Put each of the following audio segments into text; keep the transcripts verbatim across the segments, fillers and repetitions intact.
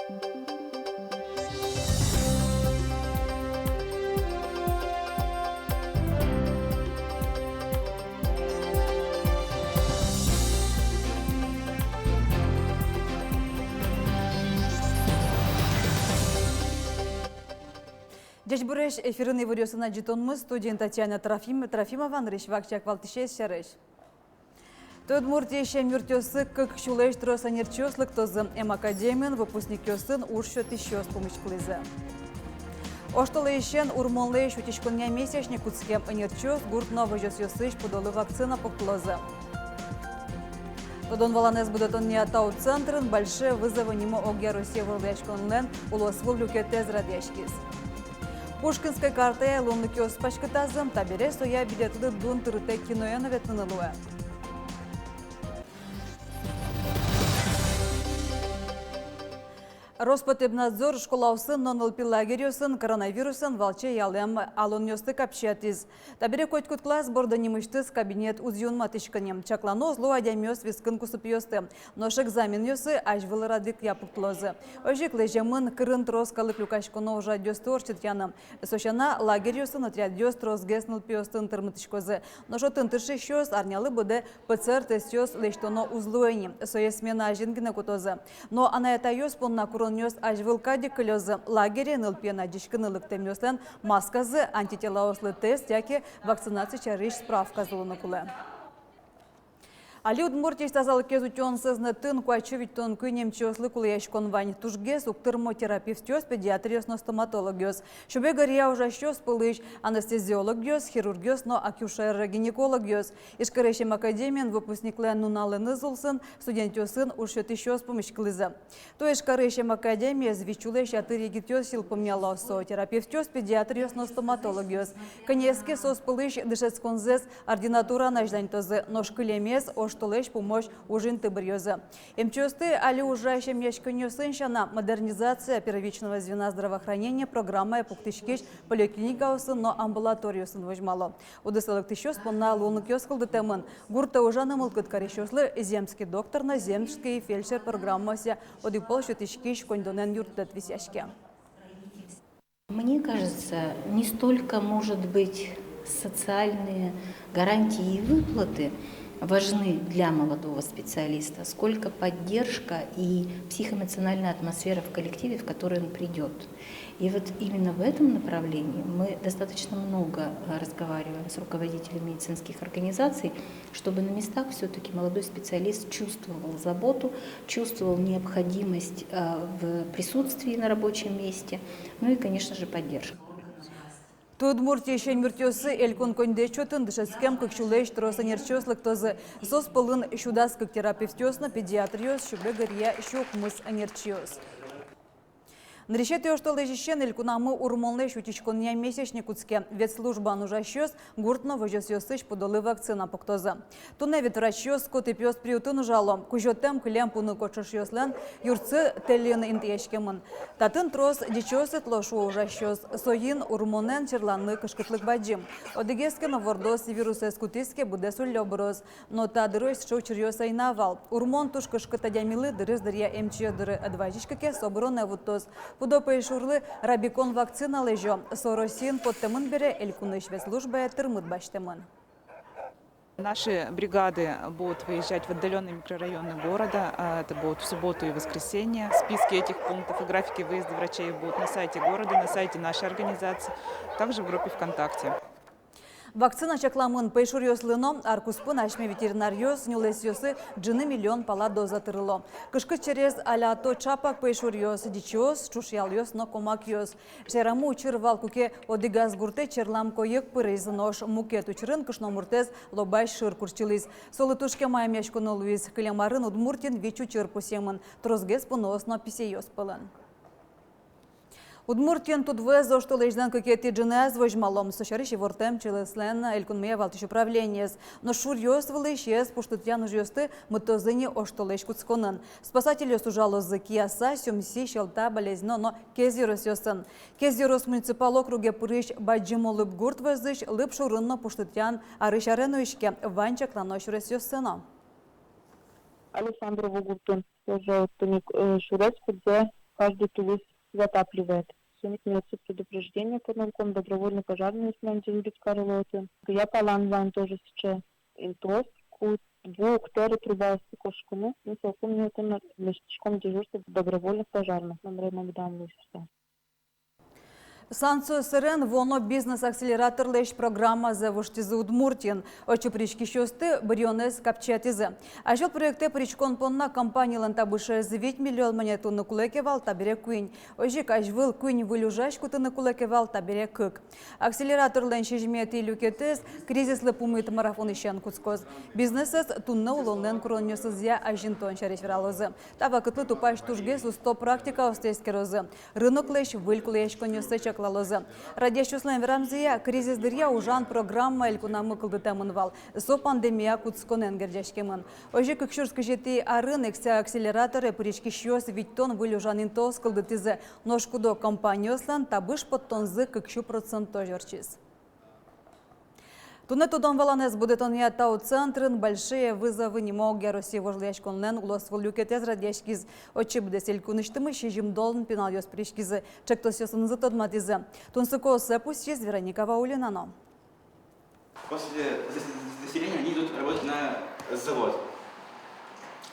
Ӟечбуресь! Эфирын иворъёсын адӟытонмы, студиын Татьяна Трофим-, Трофимова. Нырысь вакчияк валтӥсез сярысь. Туэ Удмуртиысь эмъюртъёсы кык сюлэсь трос ӧнерчиос лыктозы. Эм академиын выпускникъёсын уж сётӥсьёс пумиськылӥзы. Оштолэзьысен Урмонлэсь утиськонъя месячник кутске. Ӧнерчиос гурт но возёсъёсысь пудолы вакцина пуктылозы. Тодон-валанэз будэтонъя тау центрын «Большие вызовы» нимо огъяроссия вормонъяськонлэн улосвыл люкетэз радъяськиз. Пушкинской картая луонлыкъёс паськытазы. Табере соя билетлы дун тырытэк киное но ветлыны луэ. Роспотребнадзор школаосын но нылпи лагерьёсын коронавирусэн валче ялэм алонъёсты капчиятӥз. Табере котькуд класс борды нимысьтыз кабинет уз юнматӥськы ни. Чаклано уз луы адямиос вискын кусыпъёсты. Нош экзаменъёсы азьвыл радъя пуктылозы. Озьы ик лэземын кырын трос калык люкаськоно ужрадъёсты ортчытъяны. Со сяна, лагерьёсын отрядъёс тросгес нылпиосын тырмытӥськозы. Нош отын тыршисьёс арнялы быдэ ПЦР-тестъёс лэсьтоно уз луы ни, сое смена азьын гинэ кутозы. Но анай-атайёс понна куронъёс азьвыл кадь ик кылёзы. Лагере нылпиен адӟиськыны лыктэмъёслэн масказы, антителаослы тест яке вакцинация сярысь справказы луыны кулэ. Али Удмуртиысь тазалыкез утён сӧзнэтын куать сю витьтон куинь эмчиослы кулэяськон вань. Тужгес уг тырмо терапевтъёс, педиатръёс но стоматологъёс. Сюбег ӧръя ужасьёс пӧлысь анестезиологъёс, хирургъёс но акушер-гинекологъёс. Ижкарысь эм академиын выпускниклэн нуналэныз улсын студентъёсын уж сётӥсьёс пумиськылӥзы. Туэ Ижкарысь эм академиез вить сюлэсь ятыр егитъёс йылпумъяло. Со терапевтъёс, педиатръёс но стоматологъёс. Кӧня ке соос пӧлысь дышетсконзэс ординатураын азьланьтозы, нош кылемез оштолэзь пумозь ужинты быръёзы. Эмчиосты али ужась эмъяськонниосын сяна, «Модернизация первичного звена здравоохранения» программая пуктӥськись поликлиникаосын но амбулаториосын возьмало. Удысэ лыктӥсьёс понна луонлыкъёс кылдытэмын. Гуртэ ужаны мылкыд карисьёслы «Земский доктор» но «Земский фельдшер» программаосъя одӥг пол сётӥськись коньдонэн юрттэт висъяське. Мне кажется, не столько, может быть, социальные гарантии и выплаты важны для молодого специалиста, сколько поддержка и психоэмоциональная атмосфера в коллективе, в который он придёт. И вот именно в этом направлении мы достаточно много, э, разговариваем с руководителями медицинских организаций, чтобы на местах всё-таки молодой специалист чувствовал заботу, чувствовал необходимость, э, в присутствии на рабочем месте, ну и, конечно же, поддержка. Туэ Удмуртиысь эмъюртъёсы элькун коньдэт чотын дышетскем кык сюлэсь трос ӧнерчиос лыктозы. Соос пӧлын сю дас кык терапевтъёс но педиатръёс, сюбег ӧръя сю укмыс ӧнерчиос. Нырысетӥ оштолэзьысен элькунамы Урмонлэсь утиськонъя месячник кутске. Ветслужбаын ужасьёс гурт но возёсъёсысь пудолы вакцина пуктозы. Туннэ ветврачъёс котыпиос приютын ужало. Кузётэм кылем пуны кочышъёслэн юртсы тэльын интыяськемын. Татын трос ӟичыос ветло, шуо ужасьёс. Соин Урмонэн черланы кышкытлык бадӟым. Одӥгез ке но вордос вирусэз кутӥз ке, быдэс уллё быроз. Но та дырозь сыӵе учыръёс ӧй на вал. Урмон туж кышкыт адямилы, дырыз дыръя эмчиос доры ӧд вазиськы ке, со быронэ вуттоз. Пудо пӧйшурлы «Рабикон» вакцина лэзё. Со Россиын поттэмын бере, элькунысь ветслужбае тырмыт басьтэмын. Наши бригады будут выезжать в отдалённые микрорайоны города. А, это будут в субботу и воскресенье. Списки этих пунктов и графики выезда врачей будут на сайте города, на сайте нашей организации, также в группе ВКонтакте. Вакцина чакламын пӧйшуръёслы но. Ар куспын асьме ветеринаръёс нюлэсъёсы ӝыны миллион пала доза тырыло. Кышкыт через алято чапак пӧйшуръёс, ӟичыос, ӵушъялъёс но комакъёс. Шаерамы учыр вал, куке одӥгаз гуртэ черлам койык пырӥз, нош мукет учырын кышномуртэз лобась шыр куртчылӥз. Солы туж кема эмъяськоно луиз. Кылем арын Удмуртиын вить учыр пусъемын, тросгес пуныос но писэйёс пӧлын. Удмуртиын тудвуэз оштолэзьлэн кыкетӥ ӝыныяз возьмало. Со сярысь ивортэм чылэслэн элькунмыя валтӥсь управлениез. Нош шуръёс вылысь ез пуштытъян ужъёсты мытозы ни оштолэзь кутсконын. Спасательёс ужалозы Кияса, Сюмси, Сьӧлта, Балезино но Кез ёросъёсын. Кез ёрос муниципал округе пырись Бадӟым Улып гурт вӧзысь лып шурын но пуштытъян арысь аре нуиське, вань чаклано сюресъёссэ но. Александрово гуртын тоже тӥни, э, сюрес, кудзэ каждый тулыс затапливает. Соин ик ми отчы предупреждение подаём, добровольно пожарный ӧсман ӟыньбик карыло отын. Кызьы палан вань тоже сыӵе интыос, ку двух-три трубаосты кошкыны, ну, соку ми отын лэсьтӥськом дежурство добровольных пожарных, номыре мон быдам луиз. Санкциос сэрен вуоно бизнес-акселераторлэсь программазэ воштӥзы Удмуртиын. Отчы пыриськисьёсты быръёнэз капчиятӥзы. Азьвыл проектэ пыриськон понна компаниялэн табышез вить миллион манет луыны кулэ ке вал, табере куинь. Озьы ик азьвыл куинь выль ужась кутыны кулэ ке вал, табере кык. Акселераторлэн сизьыметӥ люкетэз кризислы пумит марафонысен кутскоз. Бизнесэз туннэ улонлэн куронъёсызъя азинтон сярысь вералозы. Та вакытлы тупась тужгес усто практикаосты эскерозы. Рыноклэсь выль кулэяськонъёссэ чаклалозы. Радъясьёслэн верамзыя, кризис дыръя ужан программа элькунамы кылдытэмын вал. Со пандемия кутсконэн герӟаськемын. Озьы кык сюрс кызетӥ арын эксэ акселераторе пыриськисьёс витьтон выль ужан интыос кылдытӥзы. Нош куд-ог компаниослэн табыш поттонзы кык сю процентозь ортчиз. Туннэ тодон-валанэз будэтонъя тау центрын «Большие вызовы» нимо огъя Россиысь вожвылъяськонлэн улосвыл люкетэз радъяськиз. Отчы быдэс элькунысьтымы сизьымдон пиналъёс пыриськизы, ӵектосъёсынызы тодматӥзы. Тунсыкоосыз пусйиз Вероника Ваулина но. После зас-, заселения они идут работать на завод.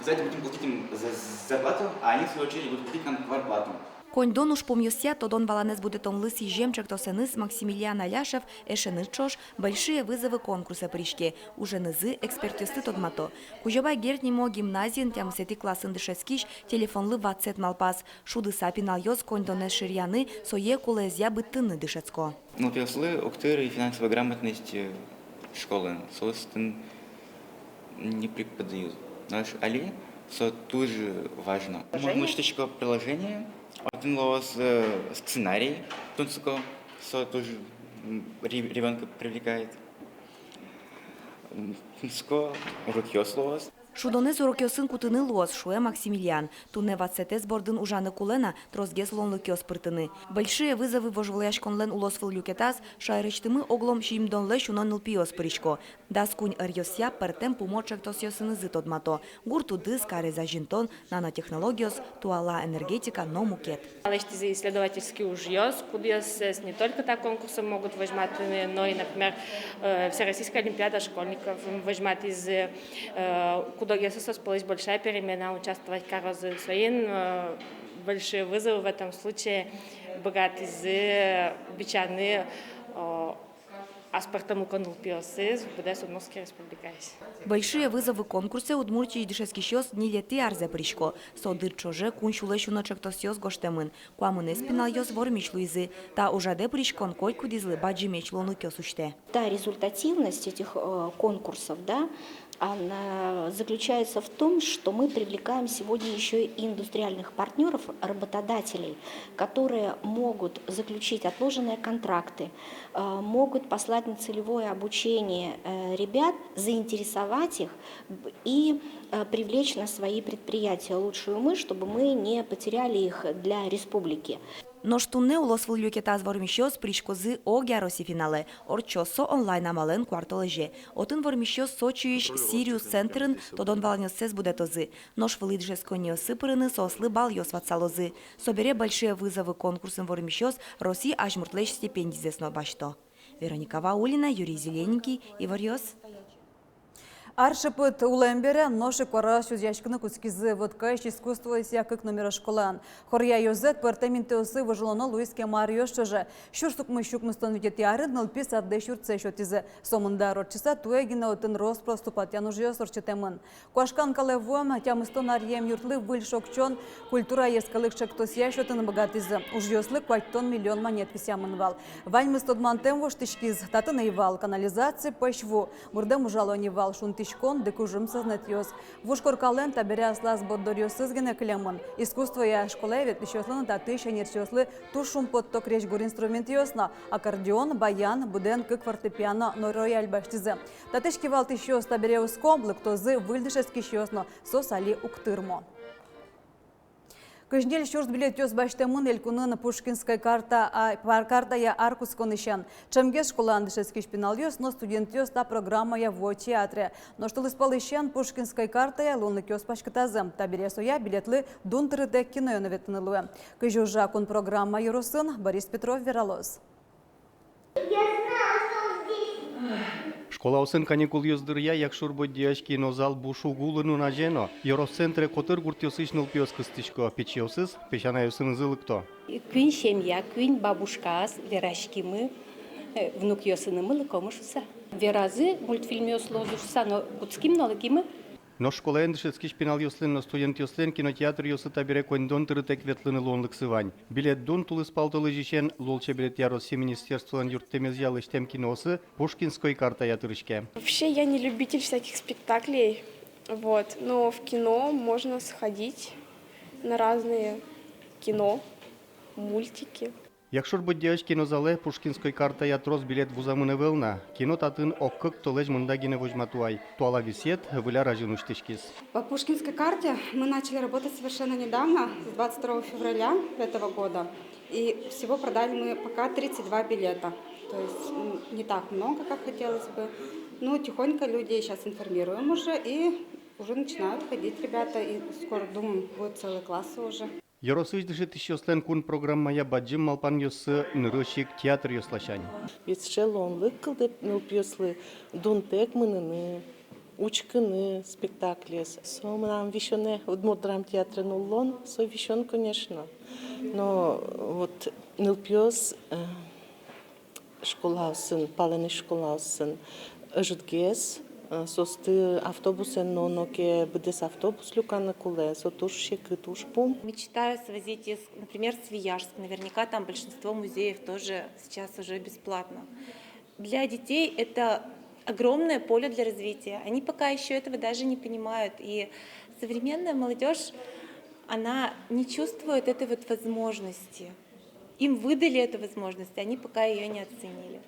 За это будем платить им за-, зарплату, а они, в свою очередь, будут платить нам квартплату. Коньдон ужпумъёсъя тодон-валанэз будэтонлы сӥзем ӵектосэныз Максимилиан Аляшев эшеныз ӵош «Большие вызовы» конкурсэ пыриське. Уженызы экспертъёсты тодмато. Кузебай Герд нимо гимназиын тямысэтӥ классын дышетскись телефонлы ватсэт малпаз. Шудыса пиналъёс коньдонэз ширъяны, сое кулэезъя быдтыны дышетско. Нылпиослы уг тыры финансовая грамотность, э, школаын. Соосты не преподают. Нош али со туж важно. Приложение? Мон усьтӥсько приложение, отын луоз, э, сценарий тунсыко, со туж, м, ре-, ребёнка привлекает. М, тунсыко урокъёс луоз. Шудонэз урокъёсын кутыны луоз, шуэ Максимилиан. Туннэ ватсэтэз бордын ужаны кулэ на, тросгес луонлыкъёс пыртыны. «Большие вызовы» вожвылъяськонлэн улосвыл люкетаз шаерысьтымы оглом сизьымдонлэсь уно нылпиос пырисько. Дас куинь ӧръёсъя пӧртэм пумо ӵектосъёсынызы тодмато: гурт удыс, карез азинтон, нанотехнологиос, туала энергетика но мукет. Лэсьтӥзы исследовательский ужъёс, кудъёссэс не только та конкурсын могут возьматыны, но и, например, э, Всероссийская олимпиада школьников возьматӥзы, э, куд-огъёсыз соос пӧлысь «Большая перемена» участвовать карозы. Соин, э, «Большие вызовы» в этом случае быгатӥзы бичаны, э, аспӧртэмлыко нылпиосыз быдэс Удмуртской Республикаысь. «Большие вызовы» конкурсэ Удмуртиысь дышетскисьёс ньылетӥ арзэ пырисько. Со дыр ӵоже куинь сюлэсь уно ӵектосъёс гожтэмын. Куамынэз пиналъёс вормись луизы. Та ужрадэ пыриськон котькудӥзлы бадӟымесь луонлыкъёс усьтэ. Та результативность этих, э, конкурсов, да, она заключается в том, что мы привлекаем сегодня ещё и индустриальных партнёров, работодателей, которые могут заключить отложенные контракты, э, могут послать на целевое обучение, э, ребят, заинтересовать их, б-, и, э, привлечь на свои предприятия лучшие умы, чтобы мы не потеряли их для республики. Нош туннэ улосвыл люкетаз вормисьёс пыриськозы огъя Росси финалэ. Ортчоз со онлайн амалэн куартолэзе. Отын вормисьёс Сочиысь «Сириус» центрын тодон-валанъёссэс будэтозы. Нош вылӥ дышетсконниосы пырыны соослы баллъёс ватсалозы. Собере «Большие вызовы» конкурсын вормисьёс Росси азьмуртлэсь стипендизэс но басьто. Вероника Ваулина, Юрий Зелененький, «Иворъёс». Ар шыпыт улэм бере нош ик куараос чузъяськыны кутскизы Воткаысь искусствоосъя кык номеро школаын. Хоръя ёзэт пӧртэм интыосы выжылоно луиз кема аръёс ӵоже. Сюрс укмыссю укмыстон витетӥ арын нылпи садлэсь юртсэ сётӥзы. Сомында ар ортчыса туэ гинэ отын рос-прос тупатъян ужъёс ортчытэмын. Куашкан калэ вуэм тямыстон аръем юртлы выль шокчон культура йӧскалык ӵектосъя сётыны быгатӥзы. Ужъёслы куатьтон миллион манет висъямын вал. Ваньмыз тодмантэм воштӥськиз. Татын ӧй вал канализаци, пӧсь ву. Мурдэм ужало ни вал шунтӥськон, дыкужым сӧзнэтъёс. Вуж коркалэн табере аслаз борддоръёсыз гинэ кылемын. Искусствоя школае ветлӥсьёслы но татысь ӧнерчиослы туж шумпотто крезьгур инструментъёс но: аккордеон, баян, будэн кык фортепиано но рояль басьтӥзы. Татысь кивалтӥсьёс табере оско, лыктозы выль дышетскисьёс но, соос али уг тырмо. Кызь ньыль сюрс билетъёс басьтэмын элькунын Пушкинской карта, а, пар-, картая ар кутсконысен. Ӵемгес школаын дышетскись пиналъёс но студентъёс та программая вуо театре. Нош тулыспалысен Пушкинской картая луонлыкъёс паськытазы. Табере соя билетлы дун тырытэк киное но ветлыны луэ. Кызьы ужа кун программа ёросын, Борис Петров вералоз. Школаосын каникулъёс дыръя Якшур-Бӧдьяысь кинозал буш уг улы нуназе но. Ёросцентре котыр гуртъёсысь нылпиос кыстӥсько, пичиосыз песянайёсынызы лыкто. Куинь семья, куинь бабушкаос вераськимы, э, внукъёсынымы лыкомы шуыса. Веразы, мультфильмъёс луозы шуыса, но кутским но лыкимы. Нош школаын дышетскись пиналъёслэн но студентъёслэн кинотеатръёсы табере коньдон тырытэк ветлыны луонлыксы вань. Билет дун тулыспал толэзьысен лулчеберетъя Россия министерстволэн юрттэмезъя лэсьтэм киноосы Пушкинской картая тырыське. Вообще, я не любитель всяких спектаклей, вот, но в кино можно сходить на разные кино, мультики. Якшур-Бӧдьяысь кинозалэ Пушкинской картая трос билет вузамын ӧвӧл на. Кино татын ог кык толэзь мында гинэ возьмато ай. Туала висъет выль ар азьын усьтӥськиз. По Пушкинской карте мы начали работать совершенно недавно, с двадцать второго февраля этого года. И всего продали мы пока тридцать два билета. То есть, м, не так много, как хотелось бы. Ну, тихонько людей сейчас информируем уже, и уже начинают ходить ребята, и скоро, думаю, будут целые классы уже. Ёросысь дышетӥсьёслэн кун программая бадӟым малпанъёссы нырысь ик театръёс ласянь. Ведь сыӵе луонлык кылдэ нылпиослы дунтэк мыныны, учкыны спектаклез. Со мынам висёнэ, Удмурт драмтеатрын улон, со висён, конечно. Но вот нылпиос, э, школаосын, палэнысь школаосын ӧжытгес, э, соосты автобусэн но, но ке быдэс автобус люканы кулэ, со туж секыт ужпум. Мечтаю свозить их, например, в Свияжск. Наверняка там большинство музеев тоже сейчас уже бесплатно. Для детей это огромное поле для развития. Они пока ещё этого даже не понимают. И современная молодёжь, она не чувствует этой вот возможности. Им выдали эту возможность, они пока её не оценили.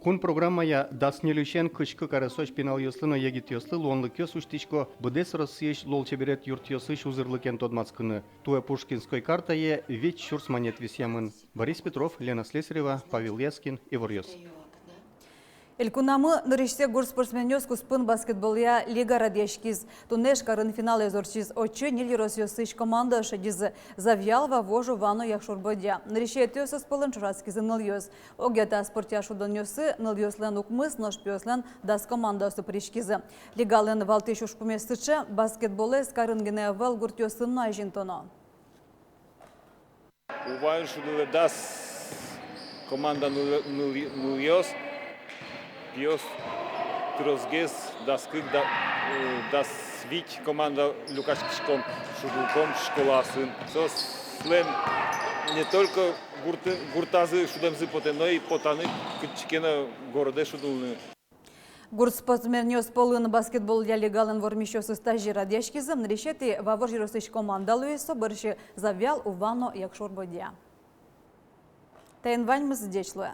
Кун программая дас ньыльысен кызь кык аресозь пиналъёслы но егитъёслы луонлыкъёс усьтӥсько быдэс Россиысь лулчеберет юртъёсысь узырлыкен тодматскыны. Туэ Пушкинской картае вить сюрс манет висъямын. Борис Петров, Лена Слесарева, Павел Яскин, «Иворъёс». Элькунамы нырысьсэ гурт спортсменъёс куспын баскетболъя лига радъяськиз. Туннэ Ижкарын финалэз ортчиз. Отчы ньыль ёросъёсысь командаос шедизы: Завьял, Вавож, Ува но Якшур-Бӧдья. Нырысетӥосыз пӧлын ӵошатскизы нылъёс. Огъя та спортъя шудонъёсы нылъёслэн укмыс, нош пиослэн дас командаосы пыриськизы. Лигалэн валтӥсь ужпумез сыӵе: баскетболэз карын гинэ ӧвӧл, гуртъёсын но азинтоно. Уваын шудылэ дас команда ныл-, ныл-, нылъёс, пиос тросгес, дас кык, да-, э, дас вить команда люкаськиськом, шудылӥськом школаосын. Соослэн не только гурты-, гуртазы шудэмзы потэ, но и потаны кытчы ке но городэ шудылыны. Гурт спортсменъёс пӧлын баскетболъя лигалэн вормисьёсыз тазьы радъяськизы. Нырысетӥ Вавож ёросысь команда луиз, со бӧрсьы Завьял, Ува но Якшур-Бӧдья. Таин ваньмыз, ӟеч луэ.